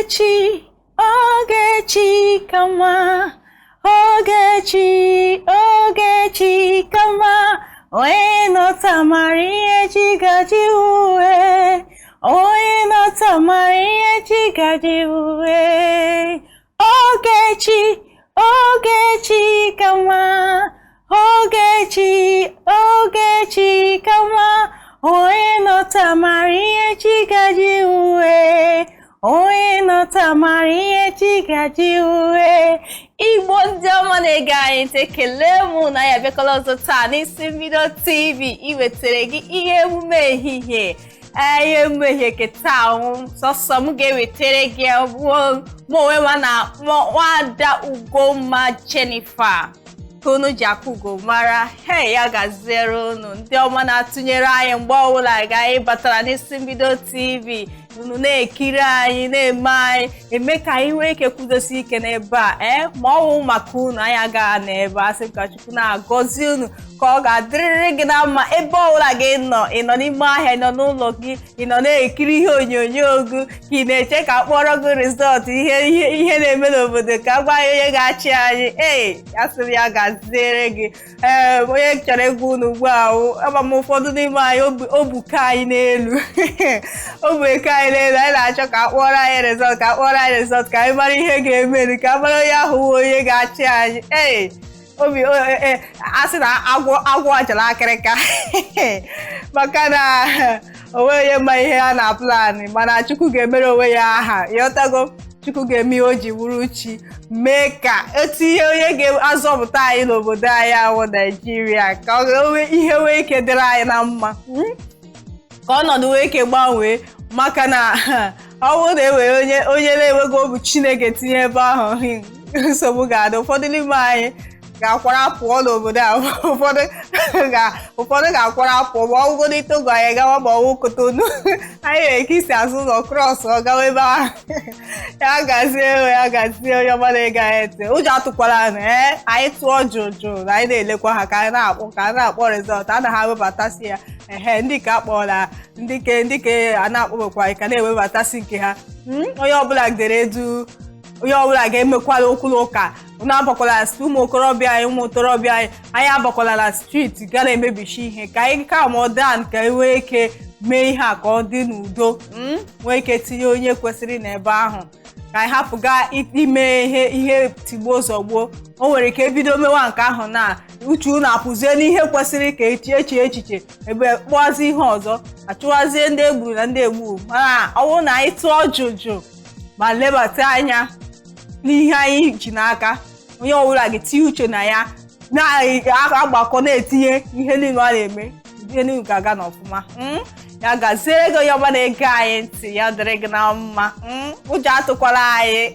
Ogechi, Ogechi ka mma, Ogechi, Ogechi ka mma, onye nọ taa mara ihe chi gaji uwe, onye nọ taa mara ihe chi gaji uwe. Ogechi, Ogechi ka mma, Ogechi, Ogechi ka mma, onye nọ taa mara ihe chi gaji uwe, onye nọ taa mara ihe chi gaji uwe. Igbo ndị ọma na-ege anyị ntị, ekele m na ya abịakọla ọzọ taa n'Isi Mbido TV iwetara gị ihe emume ehihie. Ee, ihe emume ehihie nke taa sọsọ m ga-ewetara gị mụ onwe m na nwada Ugomma Jennifer ka unu ji akụ ugo mara. He, ya gaziere unu ndị ọma na-atụnyere anyị mgbe ọbụla ga anyị batara n'Isi Mbido TV. Unu na-ekiri anyị, na-eme anyị eme ka anyị nwee ike kwudosi ike n'ebe a. Ee, ma ọ wụ maka unu anyị agaghị n'ebe a. Sị ka Chukwu na-agọzi unu, ka ọ ga-adịrịrị gị na mma ebe ọbụla gị nọ. Ị nọ n'ime ahịa, ị nọ n'ụlọ gị, ị nọ na-ekiri ihe onyonyo gị, ka ị na-eche ka a kpọrọ gị result ihe ihe ihe na-eme n'obodo, ka a gwa anyị onye ga-achị anyị. Ee, asị m ya gaziere gị. Ee, onye chọrọ ịgwa unu ugbu a, ama m ụfọdụ n'ime anyị obuka anyị n'elu, obuka anyị n'elu. Anyị na-achọ ka a kpọrọ anyị result, ka a kpọrọ anyị result, ka anyị mara ihe ga-emeri, ka a mara onye ahụ wụ onye ga-achị anyị. Ee, obi a sị na agwọ agwọ achara akịrịka, maka na onwe onye ma ihe a na plan, mana Chukwu ga-emere onwe ya aha. Ịghọtago? Chukwu ga-eme ihe o ji wuru chi, mee ka etinye onye ga-azọpụta anyị n'obodo anyị ahụ Naijiria, ka ihe nwee ike dịrị anyị na mma, ka ọnọdụ nwee ike gbanwee, maka na ọ bụrụ na e nwere onye na-enweghị obi Chineke tinye ebe ahụ, nsogbu ga-adị. Ụfọdụ n'ime anyị ga-akwara pụọ n'obodo a, ụfọdụ ga-akwara pụọ, ma ọ bụgodị Togo anyị gawa, ma ọ bụ Kotonu anyị nwere ike isi azụ ụlọ cross ọ gawa ebe ahụ. Ya gazie, ya gazie onye ọma na-ege anyị ntị. Ụjọ atụkwala anyị. Ee, anyị tụọ jụụ na anyị na-elekwa ha ka a na-akpọ result a na ha webatasị ya. Ehe, ndị ka akpọla, ndị ke a na-akpọbekwa, anyị ka na-ewebatasị nke ha. Onye ọbụla dere edu, onye ọbụla ga-emekwala okwu na ụka. Unu abakwala ụmụ okorobịa anyị, ụmụ ntorobịa anyị, anyị abakwala na street ga na-emebichi ihe. Ka anyị calm down, ka e nwee ike mee ihe a ka ọ dị n'udo, nwee ike tinye onye kwesịrị n'ebe ahụ, ka anyị hapụ gaa ime ihe tigbuo zọgbuo. O nwere ike ebido mewa nke ahụ na uche unu apụzie n'ihe kwesịrị ka echi eche echiche, ebe kpọzie ihe ọzọ, achụwazie ndị egburu na ndị egbu. Mana ọ bụrụ na anyị tụọ jụjụ ma lebata anya n'ihe anyị ji n'aka, onye ọbụla ga-etinye uche na ya, na-agbakọ na-etinye ihe niile ọ na-eme, ihe niile ga-aga n'ọfụma. Ya gaziere gị onye ọma na-ege anyị ntị, ya dịrị gị na mma. Ụjọ atụkwala anyị.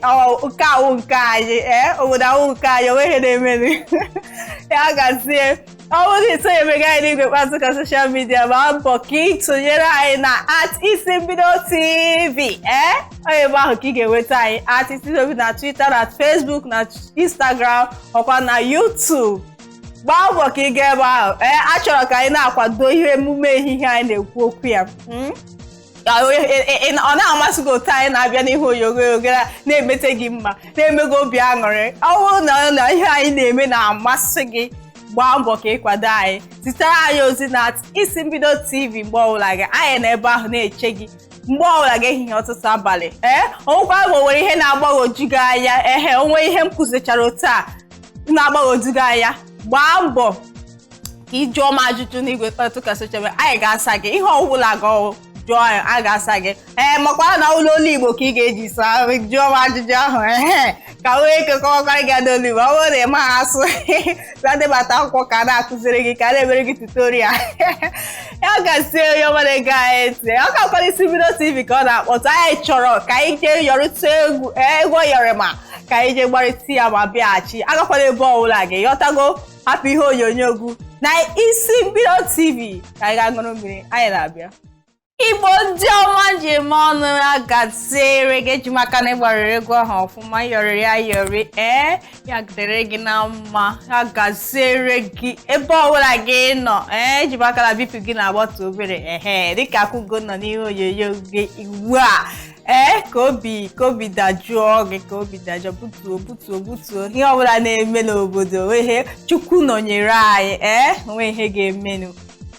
Nke awụ nke anyị, ee, obodo awụ nke anyị, onwe ihe na-emenu. Ya gazie. Ọ bụrụ na isonyebegị anyị n'igwe mkparịta ụka social media, ma mbọ ka ị tụnyere anyị na @IsiMbidoTV. Ee, onye ebe ahụ ka ị ga-enweta anyị, @IsiMbido na Twitter, na Facebook, na Instagram, ọkwa na YouTube. Gbaa mbọ ka ị gaa ebe ahụ. Ee, a chọrọ ka anyị na-akwado ihe emume ehihie anyị na-ekwu okwu ya. Ọ na-amasị gị otu anyị na-abịa n'ihu onyonyo gị, na-emete gị mma, na-eme gị obi aṅụrị? Ọ bụrụ na ihe anyị na-eme na-amasị gị, gbaa mbọ ka ịkwado anyị, zitere anyị ozi na Isi Mbido TV mgbe ọbụla gị. Anyị na ebe ahụ na-eche gị mgbe ọbụla gị, ehihie, ụtụtụ, abalị. Ee, onwekwa ma o nwere ihe na-agbagwoju gị anya, ehe, onwe ihe m kụzichara otu a na-agbagwoju gị anya, gbaa mbọ ka ị jụọ m ajụjụ n'igwe mkparịta ụka social media. Anyị ga-asa gị ihe ọbụla gị jụọ anyị, a ga-asa gị. Ee, makwa na ụlọ olu Igbo ka ị ga-eji saa jụọ m ajụjụ ahụ, ehe, ka wee kekọwakwara gị n'olu Igbo. Ọ bụrụ na ị maghị asụ, bịa debata akwụkwọ ka a na-akụziri gị, ka a na-emere gị tutorial. Ya gazie onye ọma na-ege anyị ntị. Ọ ka kwara Isi Mbido TV ka ọ na-akpọtụ. Anyị chọrọ ka anyị jee yọrịta egwu, egwu yọrịma, ka anyị jee gbarịta ya ma bịaghachi. Agakwala ebe ọbụla gị, ghọtago? Hapụ ihe onyonyo gị na Isi Mbido TV ka anyị gaa ṅụrụ mmiri. Anyị na-abịa. Igbo ndị ọma ji eme ọnụ, ya gaziere gị. Eji maka na ịgbarịrị egwu ahụ ọfụma, yọrịrị ya yọrị. Ee, ya dịrị gị na mma, ya gaziere gị ebe ọbụla gị nọ. Ee, eji maka na BP gị na-agbatu obere, ehe, dịka akwụgo nọ n'ihe onyonyo gị ugbu a. Ee, ka obi dajụọ gị, ka obi dajụọ, butuo, butuo, butuo ihe ọbụla na-eme n'obodo. Ihe Chukwu nọnyere anyị, ee, onwe ihe ga-emenụ.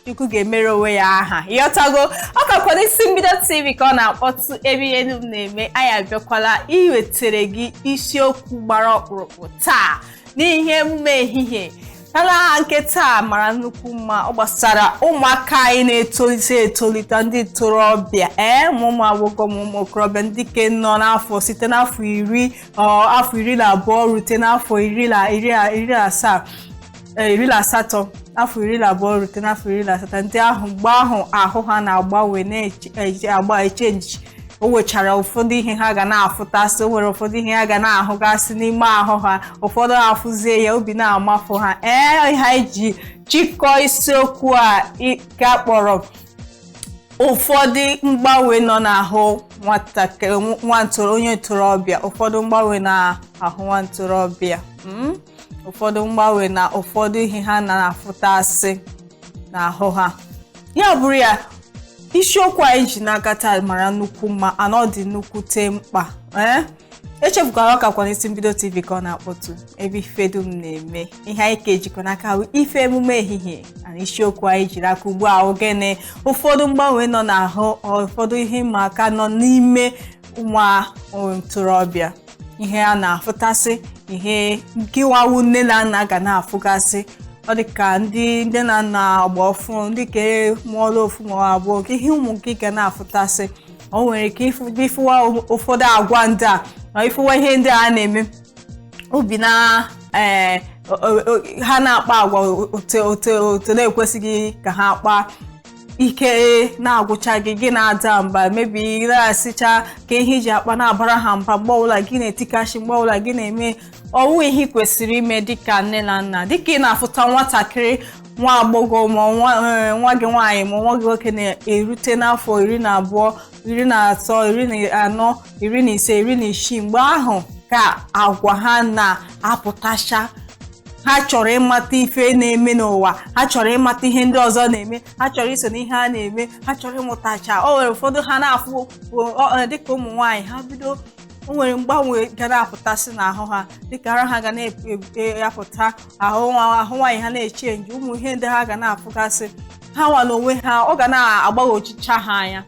Chukwu ga-emere onwe ya aha, ịghọtago? Ọ kakwara Isi Mbido TV ka ọ na-akpọtụ, ebe ihe dum na-eme. Anyị abịakwala iwetere gị isiokwu gbara ọkpụrụkpụ taa n'ihe emume ehihie. Mana nke taa mara nnukwu mma. Ọ gbasara ụmụaka anyị na-etolite etolite, ndị ntorobịa, ee, ma ụmụ agbọghọ ma ụmụ okorobịa, ndị ke nọ n'afọ site n'afọ 10, afọ 12 rute n'afọ iri na iri iri na asaa, 18, afọ 12 rute n'afọ 18. Ndị ahụ, mgbe ahụ ahụ ha na-agbanwe, na-agba echange. O nwechara ụfọdụ ihe ha ga na-afụtasị, o nwere ụfọdụ ihe ha ga na-ahụgasị n'ime ahụ ha. Ụfọdụ afụzie ya, obi na-amafụ ha. Ee, ha ji chịkọọ isiokwu a ka kpọrọ ụfọdụ mgbanwe nọ n'ahụ nwatakịrị, onye ntorobịa, ụfọdụ mgbanwe n'ahụ nwa ntorobịa, ụfọdụ mgbanwe na ụfọdụ ihe ha na-afụtasị n'ahụ ha. Ya bụrụ ya, isiokwu anyị ji n'aka taa mara nnukwu mma, anọ dị nnukwute mkpa. Ee, echefukwara, ọ kakwa n'Isi Mbido TV ka ọ na-akpọtụ, ebe ife dum na-eme. Ihe anyị ka ejikọ n'aka bụ ife emume ehihie na isiokwu anyị jiri aka ugbu a: ogene ụfọdụ mgbanwe nọ n'ahụ, ụfọdụ ihe ịma aka nọ n'ime nwa ntorobịa, ihe a na-afụtasị, ihe nkịwawu nne na nna ga na-afụgasị. Ọ dị ka ndị nne na nna agba ọfụ, ndị ka mụọla ofu ma ọ abụọ, ka ihe ụmụ gị ga na-afụtasị. O nwere ike ịfụwa ụfọdụ agwa ndị a ma ịfụwa ihe ndị a na-eme, obi na ee ha na-akpa agwa otu otu otu na-ekwesịghị ka ha kpaa. Ike na-agwụcha gị, gị na-ada mba, mebi na-asịcha ka ihe iji akpa na-abara ha mba mgbe ọbụla, gị na-etikashi mgbe ọbụla, gị na-eme ọwụ ihe ị kwesịrị ime dịka nne na nna. Dịka ị na-afụta nwatakịrị nwa agbọghọ ma nwa gị nwaanyị ma nwa gị nwoke na-erute n'afọ 12, 13, 14, 15, 16, mgbe ahụ ka agwa ha na-apụtacha. Ha chọrọ ịmata ife na-eme n'ụwa, ha chọrọ ịmata ihe ndị ọzọ na-eme, ha chọrọ iso n'ihe a na-eme, ha chọrọ ịmụtacha. O nwere ụfọdụ ha na-afụ dịka ụmụ nwaanyị, ha bido, o nwere mgbanwe ga na-apụtasị n'ahụ ha, dịka ara ha ga na-apụta, ahụ nwaanyị ha na-echange, ụmụ ihe ndị ha ga na-afụgasị ha nwa n'onwe ha, ọ ga na-agbagwochicha ha anya.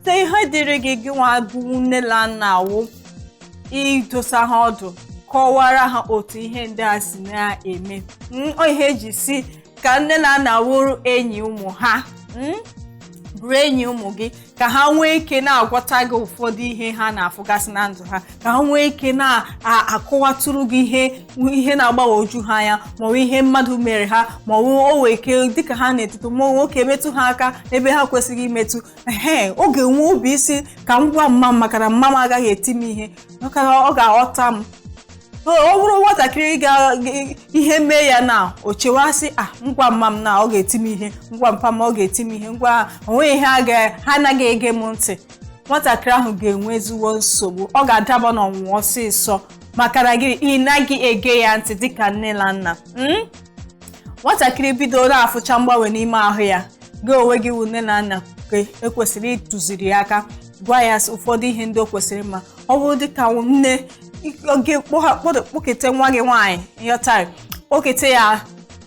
Te ihe dịrị gị, gị nwa bụ nne na nna, awụ idosa ha ọdụ, kọwara ha otu ihe ndị a si na-eme. Ọ ihe eji si ka nne na nna wụrụ enyi ụmụ ha, bụrụ enyi ụmụ gị, ka ha nwee ike na-agwata gị ụfọdụ ihe ha na-afụgasị na ndụ ha, ka ha nwee ike na-akọwatụrụ gị ihe na-agbagwoju ha anya, maọbụ ihe mmadụ mere ha, maọbụ o nwee ike dịka ha na-etito, ma nwoke metụ ha aka ebe ha kwesịghị imetụ. Ehe, ọ ga-enwe obi isi ka m gwa mma m, maka na mma m agaghị eti m ihe, maka na ọ ga-aghọta m. Ọ bụrụ nwatakịrị ga ihe mee ya na o chewasị, a ngwa mma m na ọ ga-eti m ihe, ngwa mpa m ọ ga-eti m ihe, ngwa onweghị ihe ha anaghị ege m ntị, nwatakịrị ahụ ga-enwe ezigbo nsogbu. Ọ ga-adaba n'ọnwụnwa ọsịsọ, maka na gịnị? Ị naghị ege ya ntị dịka nne na nna. Nwatakịrị bido na-afụcha mgbanwe n'ime ahụ ya, gị onwe gị wụ nne na nna ekwesịrị ịtụziri ya aka, gwa ya ụfọdụ ihe ndị o kwesịrị. Ma ọ bụrụ dịka nne gị, kpọkete nwa gị nwaanyị, ịghọtara, kpọkete ya,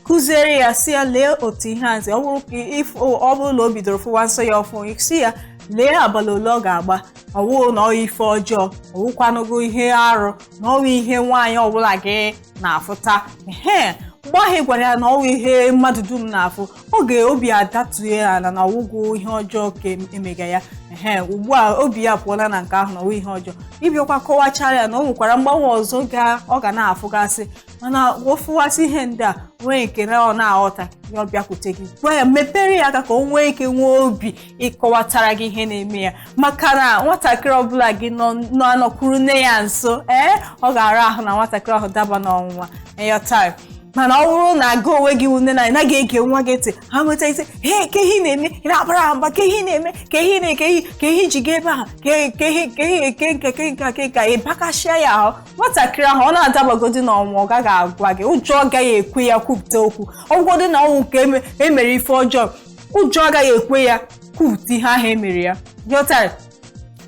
kụziere ya, si ya lee otu ihe a. Ọ bụrụ na o bidoro fụwa nsọ ya ọfụ, si ya lee abalị ole ọ ga-agba. Ọ bụrụ na ọ ife ọjọọ, ọwụkwanụgo ihe arụ, na ọwụ ihe nwaanyị ọbụla gị na-afụta. Ehe, mgbe ahụ ị gwara ya na ọwụ ihe mmadụ dum na-afụ, oge obi adatụghị ya ala na ọwụgwụ ihe ọjọọ ka emega ya. Ehe, ugbu a obi ya pụọla na nke ahụ na ọwụ ihe ọjọọ. Ịbịakwa kọwachara ya na o nwekwara mgbanwe ọzọ ga ọ ga na-afụgasị, mana ofụwasị ihe ndị a nwee nke na ọ na-aghọta ya, ọ bịakwute gị, gwa ya, mepere ya aka ka o nwee ike nwee obi ịkọwatara gị ihe na-eme ya. Maka na nwatakịrị ọbụla gị nọ anọkwuru nne ya nso, ee, ọ ga-ara ahụ na nwatakịrị ahụ daba n'ọnwụnwa, ịghọta? Mana ọ bụrụ na gị onwe gị nne na ị naghị ege nwa gị ntị, ha nweta isi he ke ihe ị na-eme, ị na-abara ha mba, ke ihe ị na-eme, ke ihe na-eke ihe, ke ihe iji gaa ebe ahụ, ke ihe ke ihe ke nke ke nke ke nke, ị bakashịa ya ahụ, nwatakịrị ahụ ọ na-adabagodi n'ọnwụ, ọ gaghị agwa gị. Ụjọ agaghị ekwe ya kwupụta okwu. Ọ bụgodị na ọnwụ ka emere ife ọjọọ, ụjọ agaghị ekwe ya kwupụta ihe ahụ emere ya. Ghọtara?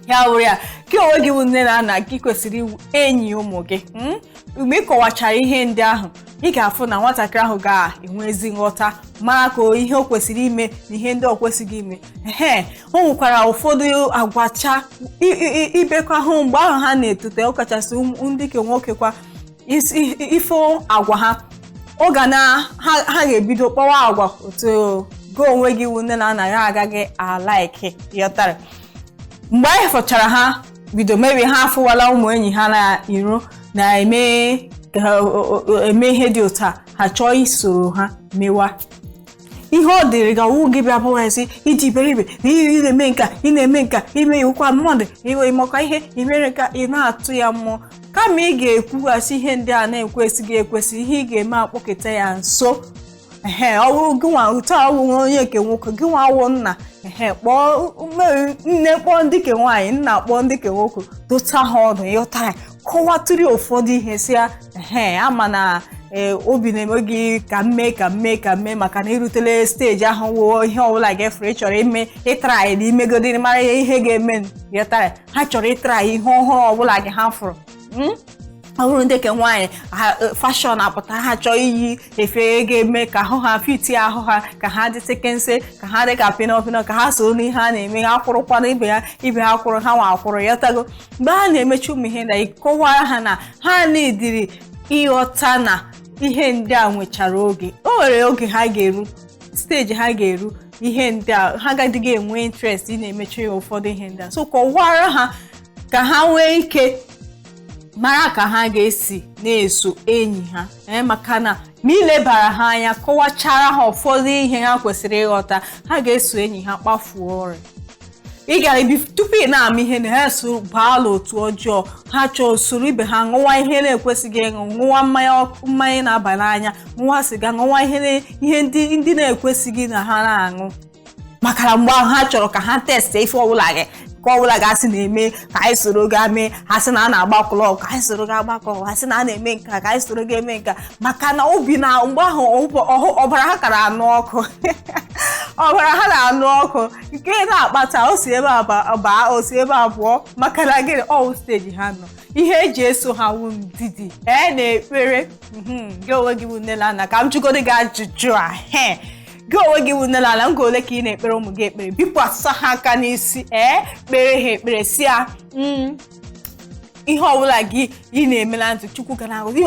Ya wụrụ ya, Gị onwe gị bụ nne na nna, gị kwesịrị iwu enyi ụmụ gị. Mgbe ị kọwachara ihe ndị ahụ, ị ga-afụ na nwatakịrị ahụ ga-enwe ezi nghọta, mara ka ihe o kwesịrị ime na ihe ndị o kwesịghị ime. Ehe, o nwekwara ụfọdụ agwacha ibekwa hụ mgbe ahụ ha na-etote, ọkachasị ndị ke nwoke kwa, ifo agwa ha, ọ ga na ha ga-ebido kpọwa agwa otu gị onwe gị wụ nne na nna ya agaghị alaiki. Ghọtara? Mgbe anyị fọchara, ha bido mebi, ha afụwala ụmụ enyi ha na iro na-eme eme ihe dị otu a, ha chọọ isoro ha mewa ihe. Ọ dịrị gị ọwụ gị bịa bụwa sị iji iberibe na ị na-eme nka, ị na-eme nka, ime iwukwa mmadụ iwe ịmakwa ihe imere ka ị na-atụ ya mmụọ. Kama ị ga-ekwughasị ihe ndị a na-ekwesịghị ekwesị, ihe ị ga-eme, akpọketa ya nso. Ehe, ọ bụrụ gị nwa otu awụ onye nke nwoke, gị nwa awụ nna, ehe, kpọọ nne, kpọọ ndị ke nwaanyị, nna kpọọ ndị ke nwoke, dota ha ọdụ, ịghọta ya, kọwatụrụ ụfọdụ ihe, si ya, ehe, ama na obi na-eme gị ka mme ka mme ka mme, maka na irutele stage ahụ wuo ihe ọbụla gafere ị chọrọ ime, ịtara anyị na imegodi mara ihe ga-eme. Ghọtara? Ha chọrọ ịtara ihe ọhụrụ ọbụla gị ha fụrụ. Ọ bụrụ ndị ke nwaanyị, fashion apụta, ha chọọ iyi efe ga-eme ka ahụ ha fit, ahụ ha ka ha dị sekense, ka ha dị ka pịnọ pịnọ, ka ha so n'ihe a na-eme, ha kwụrụkwana ibe ya, ibe ha kwụrụ, ha nwa akwụrụ yọtago. Mgbe ha na-emechi ụmụ ihe na ịkọwara ha na ha na-ediri ịghọta na ihe ndị a nwechara oge, o nwere oge ha ga-eru, stage ha ga-eru ihe ndị a, ha agaghị enwe interest ị na-emechi ya ụfọdụ ihe ndị a. So kọwara ha ka ha nwee ike mara ka ha ga-esi na-eso enyi ha, ee, maka na ma ilebara ha anya, kọwachara ha ụfọdụ ihe ha kwesịrị ịghọta, ha ga-eso enyi ha kpafuo ọrịa. Ị gara ebi tupu ị na-ama ihe na ha so baala otu ọjọọ, ha chọọ soro ibe ha ṅụwa ihe na-ekwesịghị ịṅụ, ṅụwa mmanya ọkụ, mmanya na-aba n'anya, ṅụwa sịga, ṅụwa ihe ndị na-ekwesịghị na ha na-aṅụ, maka na mgbe ahụ ha chọrọ ka ha test ife ọbụla gị, ka ọbụla ga-asị na-eme ka anyị soro gaa mee. Ha sị na a na-agba club, ka anyị soro gaa agba club. Ha sị na a na-eme nka, ka anyị soro gaa eme nka, maka na obi na mgbe ahụ ọbara ha kara anụ ọkụ, ọbara ha na-anụ ọkụ, nke na-akpata o si ebe a baa, o si ebe a pụọ. Maka na gịnị? Ọ stage ha nọ, ihe eji eso ha wụ ndidi, ee, na ekpere. Gị onwe gị bụ nne na nna, ka m jụgodo gị ajụjụ a. He, gị onwe gị bụ nne na nna, nga ole ka ị na-ekpere ụmụ gị ekpere, bikwasị ha aka n'isi, ee, kpere ha ekpere, si ya, ihe ọbụla gị ị na-eme na ndụ, Chukwu ga na-agọzi."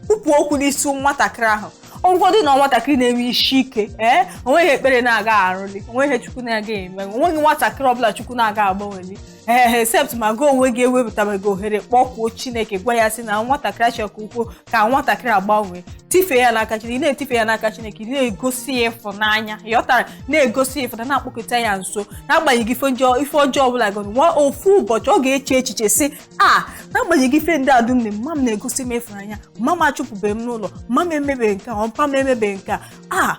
Kwupụ okwu n'isi nwatakịrị ahụ. Ụfọdụ na nwatakịrị na-enwe isi ike, ee, onweghị ekpere na-aga arụli, onweghị Chukwu na-aga eme, onweghị nwatakịrị ọbụla Chukwu na-aga agbanweli, ee, except ma gị onwe gị ewepụtabeghị ohere kpọkwuo Chineke, gwa ya sị na nwatakịrị achọrọ ka ukwuu ka nwatakịrị agbanwee. Tifee ya n'aka Chineke. Ị na-etife ya n'aka Chineke, ị na-egosi ya ịfụnanya, ịghọtara, na-egosi ya ịfụnanya, na-akpọkọta ya nso, n'agbanyeghị ife ọjọọ ọbụla gị. Nwa ofu ụbọchị ọ ga-eche echiche sị, a, n'agbanyeghị ife ndị a dum na mma m na-egosi m ịfụnanya, mma m achụpụbeghị m n'ụlọ, mma m emebeghị nke a, mpa m emebeghị nke a, a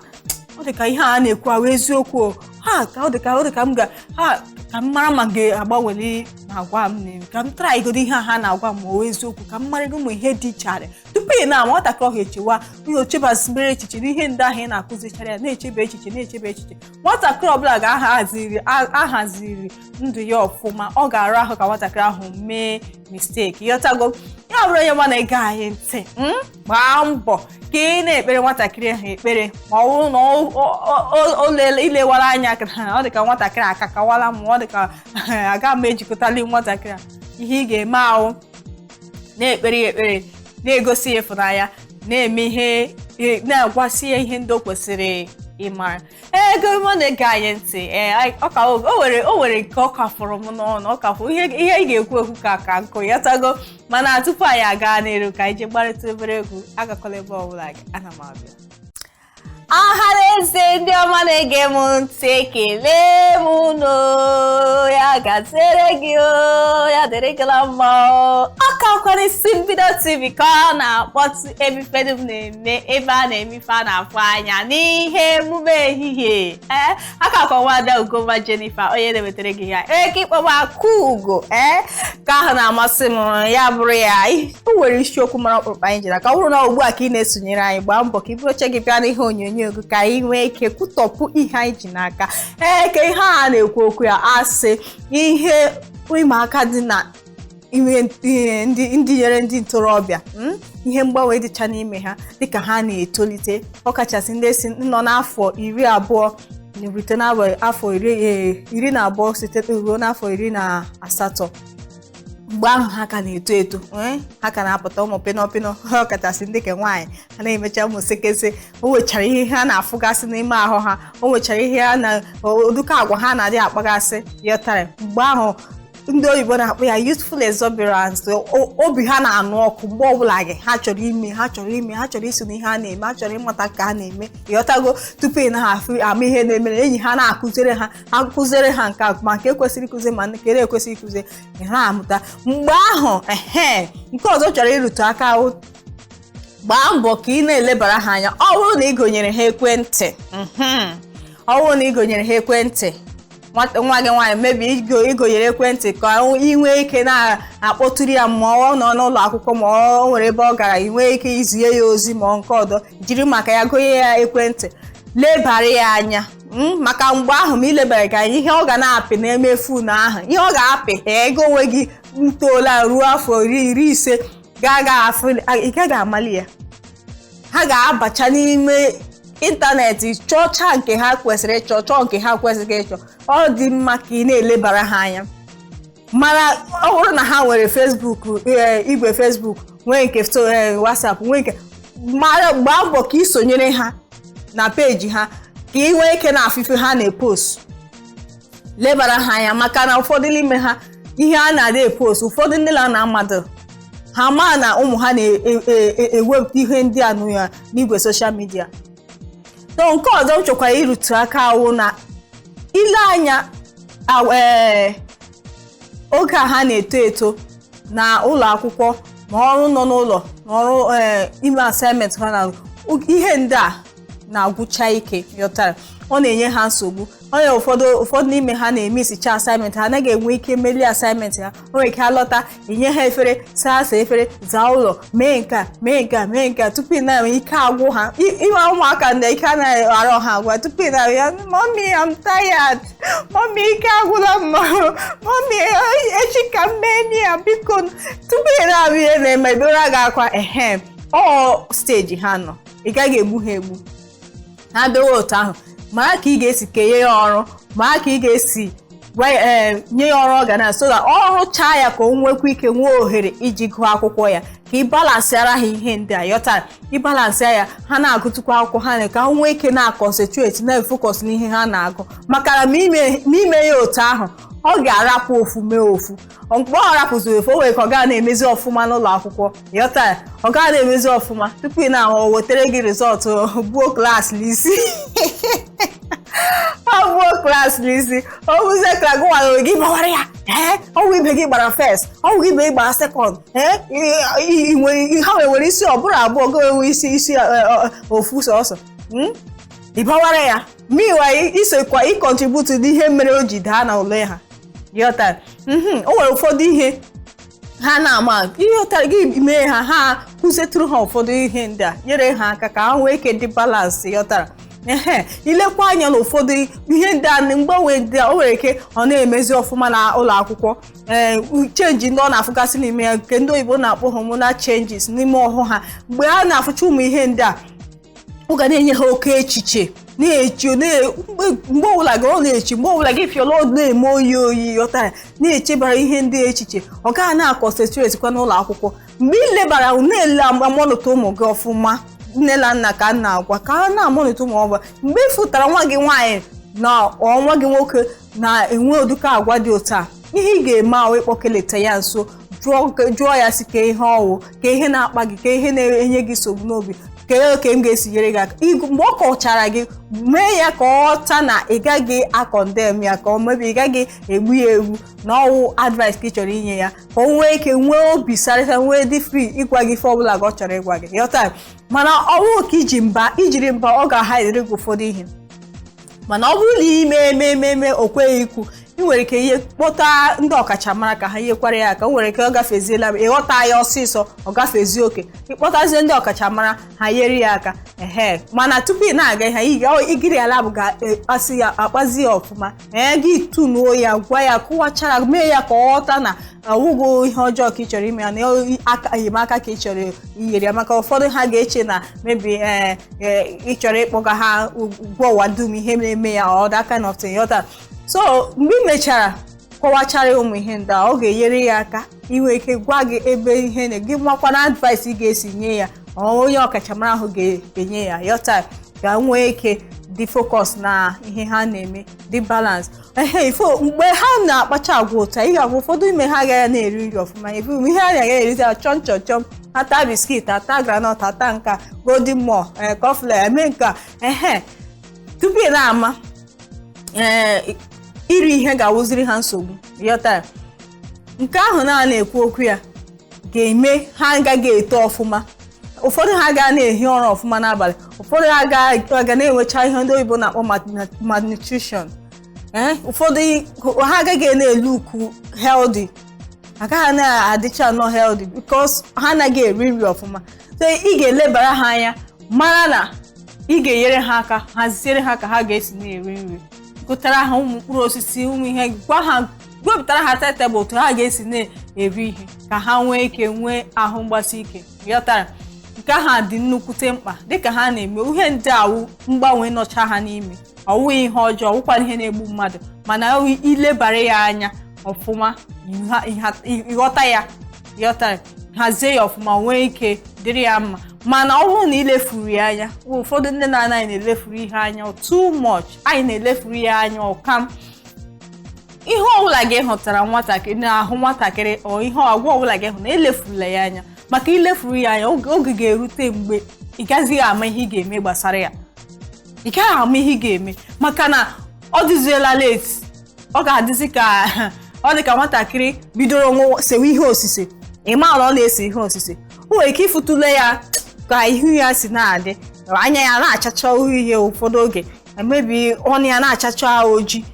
ọ dị ka ihe a na-ekwu ahụ eziokwu o. Ha ka ọ dị ka m ga ha ka m mara ma ga-agbanweli na agwa m na ka m tara igodo ihe a ha na-agwa m, ma ọ eziokwu, ka m mara ụmụ ihe dị iche arị. Tupu ị na-ama, nwatakịrị ọhụ echewa ihe, ochebazibere echiche na ihe ndị ahụ ị na-akụzichara ya, na-echebe echiche, na-echebe echiche. Nwatakịrị ọbụla ga-ahaziri ahaziri ndụ ya ọfụma, ọ ga-arụ ahụ ka nwatakịrị ahụ mee mistake. Ịghọtago? Ya bụrụ onye ma na-ege anyị ntị, gbaa mbọ ka ị na-ekpere nwatakịrị ahụ ekpere, ma ọ bụrụ na ilewara anya ka ọ dị ka nwatakịrị akakawala, ma ọ dị ka aga m ejikọtali nwatakịrị a, ihe ị ga-eme ahụ, na-ekpere ya ekpere, na-egosi ya ịfụnanya, na-eme ihe, na-agwasị ya ihe ndị o kwesịrị ịmara. Ego mụ na-ege anyị ntị, ee, ọ ka o nwere nke ọ ka fụrụ m n'ọnụ, ọ ka fụrụ ihe ị ga-ekwu ekwu ka nkụ yọtago. Mana tupu anyị aga n'elu, ka anyị jee gbarịta obere egwu. Agakọla ebe ọbụla gị, ana m abịa. Ọha na eze ndị ọma na-ege m ntị, ekele m unu. Ya gaziere gị o, ya dịrị gị na mma o. Ọ ka kwara Isi Mbido TV ka ọ na-akpọtụ, ebe ifedum na-eme, ebe a na-eme ife a na-afụ anya n'ihe emume ehihie. Ee, aka kwa nwada Ugoma Jennifer, onye na-ewetara gị ya eke ịkpọba akụ ugo, ee, ka ahụ na-amasị m. Ya bụrụ ya, o nwere isiokwu mara ọkpụrụkpụ anyị jiri aka. Ọ bụrụ na ugbu a ka ị na-esonyere anyị, gbaa mbọ ka i buru oche gị bịa n'ihe onyonyo. onyonyo gị ka anyị nwee ike kwutọpụ ihe anyị ji n'aka. Ee, ka ihe a na-ekwu okwu ya asị ihe ịma aka dị na ihe ndị nyere ndị ntorobịa, ihe mgbanwe dịcha n'ime ha dịka ha na-etolite, ọkachasị ndị si nọ n'afọ 20 rute n'afọ 12 site ruo n'afọ 18, mgbe ahụ ha ka na-eto eto, ha ka na-apụta ụmụ pịnọ pịnọ, ọkachasị ndị ke nwaanyị ha na-emecha ụmụ sekese. O nwechara ihe ha na-afụgasị n'ime ahụ ha, o nwechara ihe ha na ụdịka agwa ha na-adị akpagasị, yọtara. Mgbe ahụ ndị oyibo na-akpọ ya youthful exuberance. Obi ha na-anụ ọkụ mgbe ọbụla gị, ha chọrọ ime, ha chọrọ ime, ha chọrọ iso n'ihe a na-eme, ha chọrọ ịmata ka a na-eme, ịghọtago? Tupu ị naghị ama ihe na-emere enyi ha na-akụziri ha, akụziri ha nke ma nke ekwesịrị ịkụzi ma nke na-ekwesịghị ịkụzi, ha amụta mgbe ahụ. Ehe, nke ọzọ chọrọ ịrụtụ aka, gbaa mbọ ka ị na-elebara ha anya. Ọ bụrụ na ị gonyere ha ekwentị, ọ bụrụ na ị gonyere ha ekwentị, nwa gị nwaanyị mebi igonyere ekwentị ka ị nwee ike na-akpọtụrụ ya ma ọ nọ n'ụlọ akwụkwọ, ma ọ nwere ebe ọ gara, ị nwee ike izie ya ozi, ma nke ọdọ jiri maka ya gonye ya ekwentị, lebara ya anya, maka mgbe ahụ ma ilebara gị anya, ihe ọ ga na-apị n'eme phone ahụ, ihe ọ ga-apị ego onwe gị ntoola ruo afọ 20, 50 ị gaghị amali ya. Ha ga-abacha n'ime ịntanetị chọcha nke ha kwesịrị ịchọ, chọọ nke ha kwesịghị ịchọ. Ọ dị mma ka ị na-elebara ha anya, mana ọ bụrụ na ha nwere Facebook, igwe Facebook, nwee nke WhatsApp, nwee nke mara, gbaa mbọ ka ị sonyere ha na peji ha ka ị nwee ike na afụfe ha na-epost. Lebara ha anya, maka na ụfọdụ n'ime ha, ihe a na-adị epost, ụfọdụ ndị na mmadụ ha ma na ụmụ ha na-ewepụta ihe ndị a n'igwe social media. So nke ọzọ m chọkwara ịrụtụ aka awụ na ile anya ee oge a ha na-eto eto na ụlọ akwụkwọ ma ọrụ nọ n'ụlọ na ọrụ ee ime assignment ha na ihe ndị a na-agwụcha ike, yọtara, ọ na-enye ha nsogbu. Onye ụfọdụ n'ime ha na-eme isicha assignment ha, anaghị enwe ike melie assignment ha. O nwere ike ha lọta, enye ha efere, saa asa efere, zaa ụlọ, mee nke a, mee nke a, mee nke a, tupu ị na-enwe ike agwụ ha. Ịma ụmụaka ndị ike anaghị arụ ha agwa, tupu ị na ya, "Mommy, I'm tired. Mommy, ike agwụla m. Mommy, echi ka m mee ya, biko." Tupu ị na-abụ ihe na-eme, ebere gị akwa. Ehe, ọ stage ha nọ, ị gaghị egbu ha egbu. Ha bewe otu ahụ, mara ka ị ga-esi kenye ya ọrụ, mara ka ị ga-esi nye ya ọrụ ọ ga na, so that ọ rụchaa ya ka o nwekwa ike nwee ohere iji gụọ akwụkwọ ya, ka ị balansịara ha ihe ndị a, yọta. Ịbalansịa ya, ha na-agụtụkwa akwụkwọ ha na ka ha nwee ike na-aconcentrate, na-efocus n'ihe ha na-agụ, maka na ma ime ya otu ahụ, ọ ga-arapụ ofu mee ofu. Mgbe ọ rapụziri ofu, o nwere ka ọ gaa na-emezi ọfụma n'ụlọ akwụkwọ, yọta, ọ gaa na-emezi ọfụma. Tupu ị na-ahụ, o wetere gị result, buo class n'isi, ọ buo class n'isi, o buzie class gụwara gị, gbawara ya. Ee, ọwụ ibe gị gbara first, ọwụ ibe gị gbara second. Ee, ha nwere isi ọ bụrụ abụọ, gị enwe isi ofu sọsọ. Ị bawara ya, meanwhile isokwa ịcontribute n'ihe mere o ji daa na ule ha, ghọtara? O nwere ụfọdụ ihe ha na-ama ihe ụtara gị mee ha, ha kụzietụrụ ha ụfọdụ ihe ndị a nyere ha aka ka ha nwee ike dị balance, ghọtara? Ehe, ilekwa anya na ụfọdụ ihe ndị a, mgbanwe ndị a, o nwere ike ọ na-emezi ọfụma na ụlọ akwụkwọ, ee, change ndị ọ na-afụgasị n'ime ya, nke ndị oyibo na-akpọ hormonal changes n'ime ọhụ ha. Mgbe ha na-afụcha ụmụ ihe ndị a, ọ ga na-enye ha oke echiche, na-echi mgbe ọbụla gị ọ na-echi, mgbe ọbụla gị fịọla, ọ na-eme oyi oyi, ghọtara, na-echebara ihe ndị echiche, ọ gaghị na-aconcentrate kwa n'ụlọ akwụkwọ. Mgbe ị lebara na-ele amonitor ụmụ gị ọfụma, nne na nna ka m na-agwa ka ha na-amonitor ụmụ ọbụla, mgbe ị fụtara nwa gị nwaanyị na nwa gị nwoke na-enwe ụdịka agwa dị otu a, ihe ị ga-eme ahụ, ịkpọkeleta ya nso, jụọ ya si ka ihe ọwụ, ka ihe na-akpa gị, ka ihe na-enye gị nsogbu n'obi, kee ka m ga-esi nyere gị aka. Mgbe ọ kọchara gị, mee ya ka ọ ghọta na ị gaghị acondemn ya, ka ọ mebi ị gaghị egbu ya egbu, na ọwụ advice ka ị chọrọ inye ya, ka o nwee ike nwee obi sarịta, nwee dị free ịgwa gị ife ọbụla ka ọ chọrọ ịgwa gị, ghọta? Mana ọ bụrụ ka iji mba, ijiri mba, ọ ga-ahaidịrị gị ụfọdụ ihe. Mana ọ bụrụ na ime eme eme eme o kweghị ikwu. Ị nwere ike ihe kpọta ndị ọkachamara ka ha nyekwara ya aka. O nwere ike ọ gafeziela, ịghọta ya ọsịsọ, ọ gafezie oke, ịkpọtazie ndị ọkachamara, ha nyere ya aka. Ehe, mana tupu ị na-aga ihe igiri ala bụ ga-akpasị ya, akpazi ya ọfụma. Ee, gị tunuo ya, gwa ya, kụwachara, mee ya ka ọ ghọta na ọwụghị ihe ọjọọ ka ị chọrọ ime ya, na aka enyemaka ka ị chọrọ inyere ya, maka ụfọdụ ha ga-eche na maybe ee ị chọrọ ịkpọga ha gwa ụwa dum ihe na-eme ya or that kind of thing, ghọta. So mgbe ị mechara kọwachara ya ụmụ ihe ndị a, ọ ga-enyere ya aka inwe ike gwa gị ebe ihe na gị makwana advice ị ga-esi nye ya, ọ onye ọkachamara ahụ ga-enye ya, ghọta, ka nwee ike dị focus na ihe ha na-eme, dị balance. Ehe, ifo mgbe ha na-akpacha agwa ụta, ị ga-ahụ ụfọdụ ime ha agaghị na-eri nri ọfụma. Efu ihe ha na-agaghị erizi chọm chọm chọm, ata biscuit, ata groundnut, ata nka Golden Morn, cornflakes, eme nka. Ehe, tupu ị na-ama, ee, iri ihe ga-awụziri ha nsogbu, ghọtara. Nke ahụ na na-ekwu okwu ya ga-eme ha agaghị eto ọfụma. Ụfọdụ ha ga na-ehi ụra ọfụma n'abalị, ụfọdụ ha ga na-enwecha ihe ndị oyibo na-akpọ malnutrition. Ee, ụfọdụ ha agaghị na-elu ukwu healthy, agaghị na-adịcha nọ healthy because ha anaghị eri nri ọfụma. So ị ga-elebara ha anya, mara na ị ga-enyere ha aka, haziere ha ka ha ga-esi na-eri nri, gụtara ha ụmụ mkpụrụ osisi, ụmụ ihe, gwa ha, wepụtara ha tebụl otu ha ga-esi na-eri ihe ka ha nwee ike nwee ahụ mgbasi ike, ghọtara. Nke ahụ dị nnukwute mkpa. Dịka ha na-eme ihe ndị awụ, mgbanwe nọcha ha n'ime, ọwụghị ihe ọjọọ, ọwụkwana ihe na-egbu mmadụ, mana ilebara ya anya ọfụma, ịghọta ya, ghọtara, hazie ya ọfụma, nwee ike dịrị ya mma. Mana ọ bụrụ na ilefuru ya anya, ụfọdụ ndị na-anaghị na-elefuru ihe anya too much, anyị na-elefuru ya anya ọkam. Ihe ọbụla gị hụtara nwatakịrị n'ahụ nwatakịrị, ọ ihe agwa ọbụla gị hụ na elefurula ya anya, maka ilefuru ya anya, oge ga-erute mgbe ị gazighị ama ihe ị ga-eme gbasara ya. Ị gaghị ama ihe ị ga-eme maka na ọ dịziela late. Ọ ga-adịzi ka ọ dị ka nwatakịrị bidoro sewe ihe osise. Ị ma na ọ na-ese ihe osise, o nwere ike ịfụtụle ya ka ihu ya si na-adị, anya ya na-achacha uhie, ụfọdụ oge emebi ọnụ ya na-achacha oji.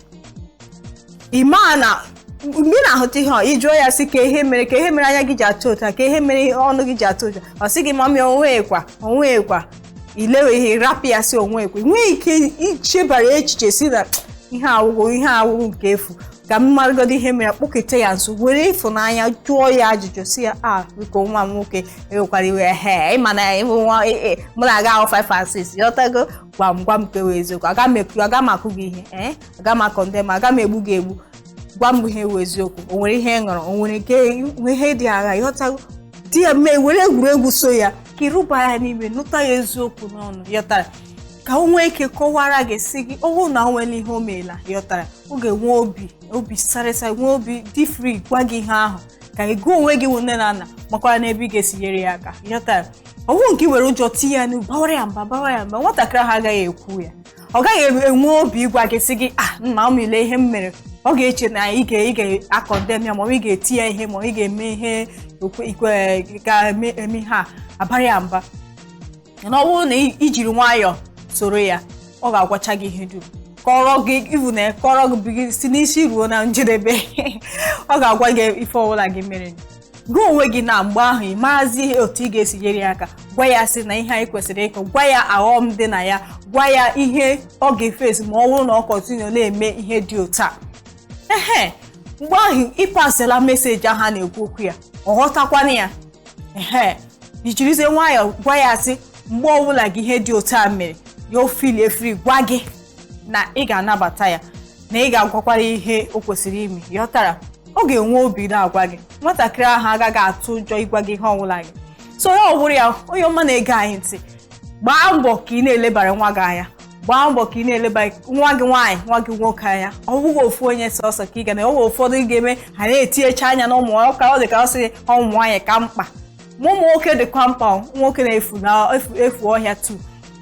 Ị maa na mgbe ị na-ahụta ihe a, ị jụọ ya sị ka ihe mere anya gị ji atụ ụta, ka ihe mere ọnụ gị ji atụ ụta, ọ sị gị, "Mummy, onwekwa, onwekwa." Ilewe ihe, rapụ ya, sị onwekwa. Ị nweghị ike ichebara echiche si na ihe awụgwụ nke efu, ka m marụgodo ihe mere. Kpọkete ya nso, were ịfụnanya jụọ ya ajụjụ, si ya, "A biko, nwa m nwoke, enwekwara iwe?" He, ịma na ịbụ nwa mụ na-aga ahụ 5 and 6, yọtago. Gwa m, gwa m kewe eziokwu. Aga m ekwu, aga m akụ gị ihe, ee, aga m akọ ndị ma aga m egbu gị egbu. Gwa m ihe wụ eziokwu. O nwere ihe ị ṅụrụ? O nwere nke ihe dị agha? Ịghọtago, di ya mee, were egwuregwu so ya ka ịrụba ya n'ime, nụta ya eziokwu n'ọnụ, yọtara, ka o nwee ike kọwara gị, sị gị ọ bụrụ na o nwere ihe o meela, yọtara, ọ ga-enwe obi sarịsa, nwee obi dị free gwa gị ihe ahụ, ka ị gụọ onwe gị wụ nne na nna makwara n'ebe ị ga-esi nyere ya aka, yọtara. Ọ bụrụ nke i were ụjọ tinye ya n'ubu, bawara ya mba, bawara ya mba, nwatakịrị ahụ agaghị ekwu ya, ọ gaghị enwe obi ịgwa gị, sị gị, "Ah, nna m, ile ihe m mere." Ọ ga-eche na ị ga-acondemn ya, ma ị ga-eti ya ihe, ma ị ga-eme ihe ikwe ga-eme eme ihe a abara ya mba. Mana ọ bụrụ na i jiri nwayọọ soro ya, ọ ga-agwacha gị ihe dum, kọrọ gị ivu na kọrọ gị si n'isi ruo na njedebe. Ọ ga-agwa gị ife ọbụla gị mere gị onwe gị na mgbe ahụ ị marazi otu ị ga-esi nyere ya aka. Gwa ya sị na ihe anyị kwesịrị ịkọ, gwa ya aghọm dị na ya, gwa ya ihe ọ ga-efesi ma ọ bụrụ na ọ continue na-eme ihe dị otu a. Ehe, mgbe ahụ ịpasịla message ahụ a na-ekwu okwu ya, ọ ghọtakwana ya. Ehe, ijirizie nwayọọ gwa ya sị mgbe ọbụla gị ihe dị otu a mere ya, o feel free gwa gị na ị ga-anabata ya, na ị ga-agwakwara ihe o kwesịrị ime, yọtara. Ọ ga-enwe obi na-agwa gị. Nwatakịrị ahụ agaghị atụ ụjọ ịgwa gị ihe ọbụla gị so ya. Ọ bụrụ ya, onye ọma na-ege anyị ntị, gbaa mbọ ka ị na-elebara nwa gị anya, gbaa mbọ ka ị na-eleba nwa gị nwaanyị, nwa gị nwoke anya. Ọ bụghị ofu onye sọsọ ka ị ga na ọwụ. Ụfọdụ ga-eme ha na-etinyecha anya na ụmụ ka ọ dị ka ọ sị ụmụ nwaanyị ka mkpa, ma ụmụ nwoke dịkwa mkpa. Nwoke na-efu na efu ọhịa tu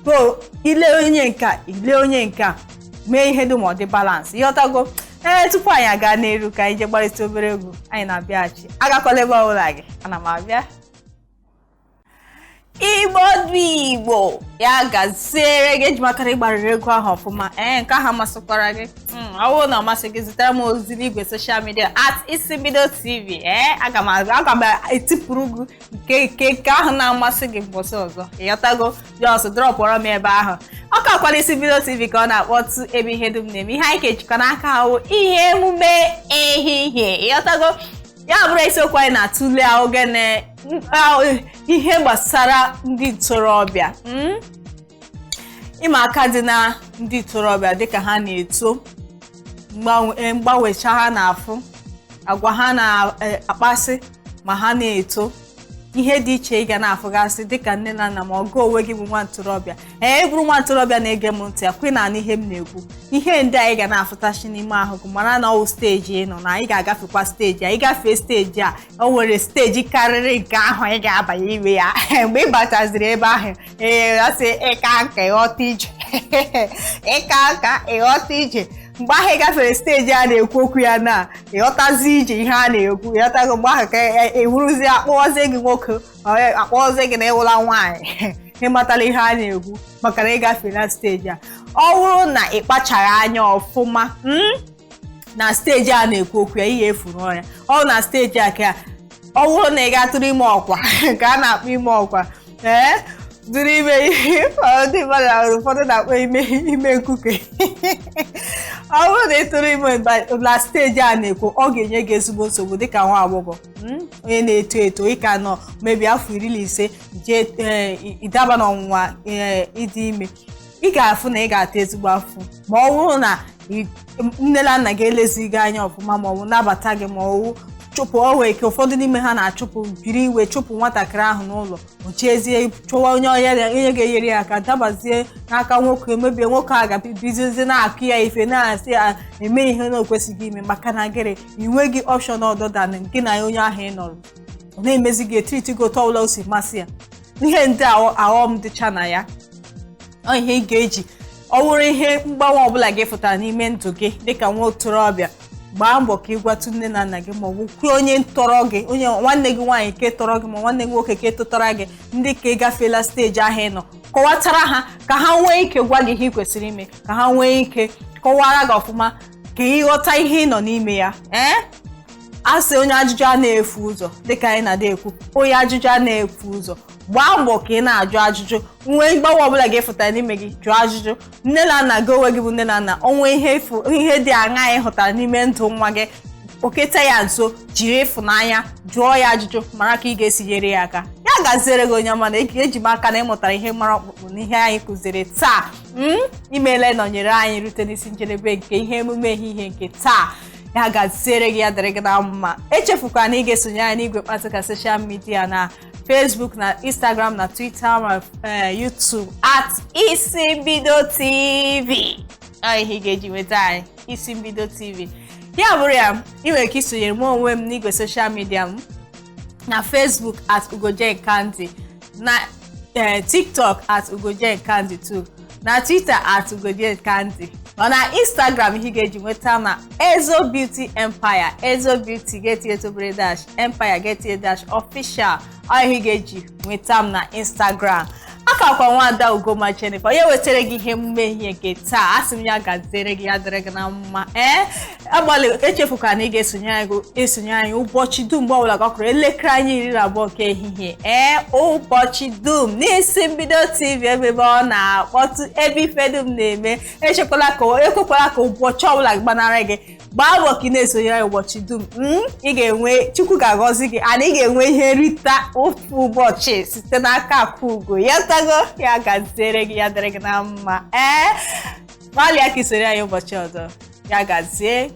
so ile onye nke a, ile onye nke a, mee ihe dum ọ dị balance, ịghọtago. Ee, tupu anyị aga n'elu, ka anyị jee gbarịta obere egwu. Anyị na-abịaghachi, agakwala ebe ọbụla gị, ana m abịa. Igbo bụ Igbo, ya gaziere gị. Eji m aka na ị gbarịrị egwu ahụ ọfụma. Ee, nke ahụ amasịkwara gị? Ọ bụrụ na ọ masị gị, zitere m ozi n'igwe social media @IsimbidoTV. Ee, aga m etipụrụ gị nke ahụ na-amasị gị mbọsị ọzọ. Ịghọtago? Just dropụọrọ m ebe ahụ. Ọ kakwara Isi Mbido TV ka ọ na-akpọtụ, ebe ihe dum na-eme. Ihe anyị ka-ejikọ n'aka ahụ, ihe emume ehihie. Ịghọtago? Ya bụrụ isiokwu anyị na-atụle ogene ihe gbasara ndị ntorobịa, ịma aka dị na ndị ntorobịa dịka ha na-eto, mgbanwecha ha na-afụ, agwa ha na-akpasị ma ha na-eto, ihe dị iche ị ga na-afụgasị dịka nne na nna ma ọgụ onwe gị bụ nwa ntorobịa. Ee, bụrụ nwa ntorobịa na-ege m ntị, akwe na anụ ihe m na-ekwu, ihe ndị anyị ga na-afụtachi n'ime ahụ gị, mara na ọwụ stage ị nọ na anyị ga-agafekwa stage a. Ịgafee stage a, o nwere stage karịrị nke ahụ ị ga-abanye ime ya. Mgbe ị bataziri ebe ahụ, ee, asị ịka nka ịghọta ije, ịka nka ịghọta ije. Mgbe ahụ ị gafere stage a na-ekwu okwu ya na ịghọtazi ije ihe a na-ekwu, ịghọtago? Mgbe ahụ ka ewuruzie akpọọzie gị nwoke, akpọọzie gị na ịwụla nwaanyị. Ịmatala ihe a na-ekwu maka na ịgafe na stage a. Ọ bụrụ na ị kpachara anya ọfụma na stage a na-ekwu okwu ya, ihe efu n'ọrịa ọ na stage a ka ọ bụrụ na ị ga-atụrụ ime ọkwa nke a na-akpọ ime ọkwa, ee, dụrụ ime ihe ndị mmadụ ụfọdụ na-akpọ ime nkuke. Ọ bụrụ na ị tụrụ ime na stage a na-ekwu, ọ ga-enye gị ezigbo nsogbu dịka nwa agbọghọ, onye na-eto eto. Ị ka nọ mebi afọ 15, jee ịdaba n'ọnwụnwa ịdị ime, ị ga-afụ na ị ga-ata ezigbo afụ ma ọ bụrụ na nne na nna gị elezighị anya ọfụma ma ọ bụ nabata gị ma ọ bụ chụpụ. O nwere ike ụfọdụ n'ime ha na-achụpụ, jiri iwe chụpụ nwatakịrị ahụ n'ụlọ, ochezie chụwa onye onye ga-enyere ya aka, dabazie n'aka nwoke, emebie nwoke a ga-bidozie na-akụ ya ife, na-asị ya eme ihe na okwesịghị ime. Maka na gịrị? Ị nweghị option ọdọ dan gị na onye ahụ ị nọrọ, ọ na-emezi gị etriti gị otu ọbụla o si masị ya. Ihe ndị aghọm dịcha na ya. Ọ ihe ị ga-eji, ọ bụrụ ihe mgbanwe ọbụla gị fụtara n'ime ndụ gị dịka nwa okorobịa, gbaa mbọ ka ị gwatụ nne na nna gị ma ọ bụ kwuo onye ntọrọ gị, onye nwanne gị nwaanyị nke tọrọ gị ma nwanne gị nwoke nke tụtara gị, ndị ka ị gafeela stage ahụ ị nọ. Kọwatara ha ka ha nwee ike gwa gị ihe ị kwesịrị ime, ka ha nwee ike kọwara gị ọfụma ka ị ghọta ihe ị nọ n'ime ya. Ee, a sị onye ajụjụ a na-efu ụzọ, dịka anyị na-ada ekwu, onye ajụjụ a na-efu ụzọ. Gbaa mbọ ka ị na-ajụ ajụjụ. Nwee mgbanwe ọbụla ga-efụtara n'ime gị, jụọ ajụjụ nne na nna gị. Onwe gị bụ nne na nna, onwe ihe dị aṅaa ị hụtara n'ime ndụ nwa gị, oketa ya nso, jiri ịfụnanya jụọ ya ajụjụ, mara ka ị ga-esi nyere ya aka. Ya gaziere gị, onye ọma na eji m aka na ịmụtara ihe mara ọkpụkpụ n'ihe anyị kụziri taa. Imeela nọnyere anyị rute n'isi njedebe nke ihe emume ehihie nke taa. Ya gaziere gị, ya dịrị gị na mma. Echefukwana na ị ga-esonye anyị n'igwe mkparịta social media na Facebook na Instagram na Twitter ma YouTube @IsimbidoTV. Ọ ihe ị ga-eji nweta anyị, Isi Mbido TV. Ya bụrụ ya, ị nwere ike isonyere m onwe m n'igwe social media m na Facebook @UgojenKandy, na TikTok @UgojenKandy2, na Twitter @UgojenKandy, ọ na Instagram ihe ị ga-eji nweta na Ezo Beauty Empire, Ezo Beauty ga-etinye tobere dash, Empire ga-etinye dash, official. Ọ ihe ị ga-eji nweta m na Instagram. Akakwa nwada Ugoma Jennifer, onye wetara gị ihe emume ehihie nke taa. Asị m ya gaziere gị, ya dịrị gị na mma. Ee, agbalị echefukwana na ị ga-esonye anyị, esonye anyị ụbọchị dum, mgbe ọbụla ka ọ kụrụ elekere anyị 12 nke ehihie, ee, ụbọchị dum n'Isi Mbido TV, ebe ọ na-akpọtụ, ebe ife dum na-eme. Echekwala ka ekwekwala ka ụbọchị ọbụla gbanarị gị. Gbaa mbọ ka ị na-esonyere anyị ụbọchị dum. Ị ga-enwe, Chukwu ga-agọzi gị ana ị ga-enwe ihe nrita ofu ụbọchị site n'aka Akwa Ugo ya tago. Ya gaziere gị, ya dịrị gị na mma. Ee, gbalịa ka isonye anyị ụbọchị ọzọ. Ya gazie.